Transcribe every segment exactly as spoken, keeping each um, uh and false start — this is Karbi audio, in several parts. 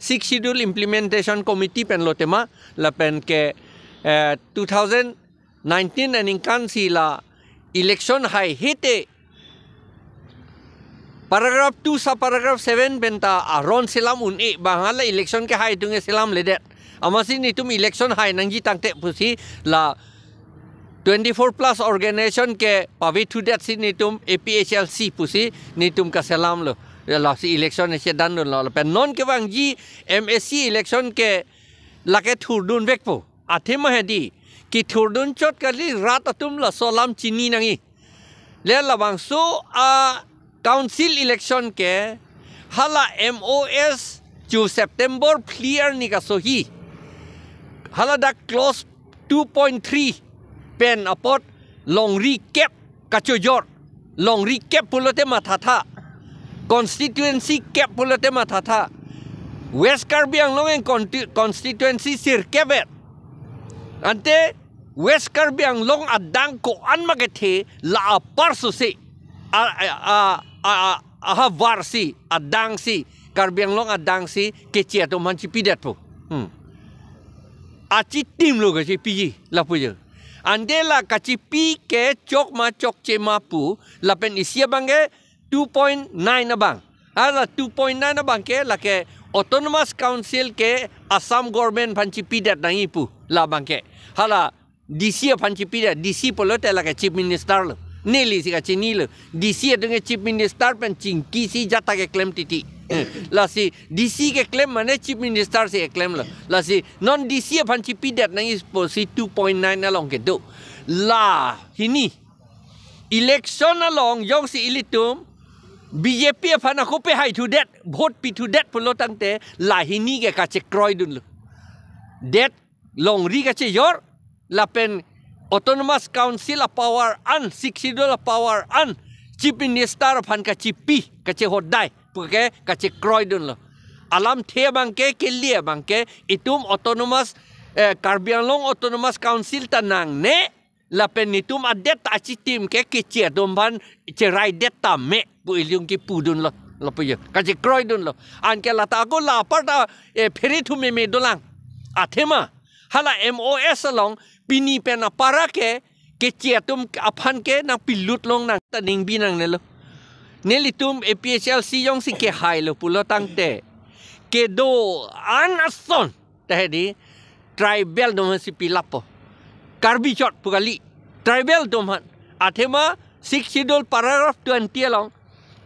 Sixth Schedule Implementation Committee pen lo tema, lapen ke, eh, two thousand nineteen aningkan si la election haihe te paragraph two sub paragraph seven pen ta aron selam un-e abang, hala election kehai atum ke selamledet. Amatsi netum election hai nangji tangte pusi la twenty-four plus organization ke pavethudet si netum A P H L C pusi netum kaselamlo. Ya, lasi election isi dan dunlo. Lapen non kevangji M A C election ke lake thurdunvekpo. Athema hedi, kethurdun chot kali, rat atum laso alam chini nangji. Le labangso a council election ke hala M O S chu September phli arni kasohi, hala dak clause two point three pen apot longri kep kachojor. Longri kep pulote mathatha, constituency kep pulote mathatha. West Karbi Anglong en conti-, constituency sirkep et. Ante West Karbi Anglong adang ko-an ma kethe, la apar sose, a, a, a, a, a, ahavar si, adang si, Karbi Anglong adang si keche atum aphan chipidetpo. Hmm. Achitim lo kachipiji, lapu je. Ante la kachipi ke chok ma chokche ma pu, lapen isi abang ke two point nine abang. Hala two point nine abang ke lake Autonomous Council ke Assam Government aphan chipidet nangji pu labang ke. Hala D C aphan chipidet, D C pulote lake Chief Minister lo. Neli si kachinilo. D C atum ke Chief Minister pen chingki si jata keklem titi. Lasi D C keklem mane Chief Minister si keklemlo. Lasi non D C aphan chipidet nangji pusi two point nine along kedo. La hini election along jongsi ilitum B J P aphan ako pehaithudet, vote pithudet pulo tangte, la hini ke kachekroidunlo. Det longri kachejor, lapen Autonomous Council apower an, Sixth Schedule apower an, Chief Minister aphan kachipi, kachehodai pu ke kachekroidunlo. Alamthe abang ke, kele abang ke, itum Autonomous, eh, Karbi Anglong Autonomous Council ta nangne, lapen netum adet ta achitim ke keche atum aphan cheraidet tame pu ilitum kipudunlo, lapu je, kachekroidunlo. Anke lata ako la apar ta, eh, phere thu meme dolang. Athema hala M O S along pini pen apara ke keche atum aphan ke nangpilut longnang ta ningbi nangnelo. Nelitum A P H L C jongsi kehailo pulo tangte, kedo-an ason ta hedi tribal atum aphan si pilappo. Karbi chot pu kali, tribal atum aphan. Athema Sixth Schedule paragraph twenty along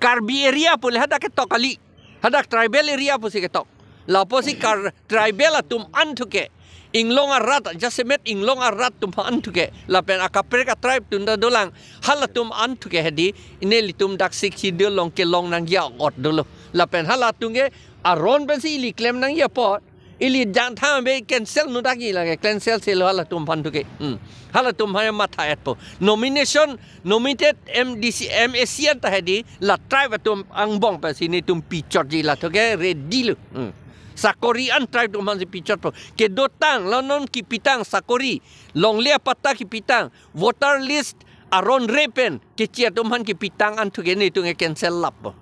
Karbi area pule hadak ketok kali. Hadak tribal area pusi ketok. Lapusi Kar-, tribal atum an thu ke, inglong arat, jasemet inglong arat atum an thu ke, lapen akaprek a-tribe atum ta dolang, halatum an thu ke hedi, nelitum dak Sixth Schedule along kelong nangji a-ot dolo. Lapen halatum ke aron pensi ili klem nangji apot, ili jangthang be cancel nudakji lake, cancel selo halatum aphan thu ke. Hmm. Halatum aphan matha-etpo. Nomination, nominated M D C, M A C an ta hedi, la tribe atum angbong pensi netum pichotji, la thu ke ready lo. Hmm. Sakori an tribe atum aphansi pichotpo. Kedotang, la non kipitang sakori, longle apatta kipitang, voter list aron re pen keche atum aphan kipitang an thu ke netum ke cancel lappo.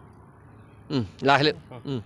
Hmm, lahelo. Hmm.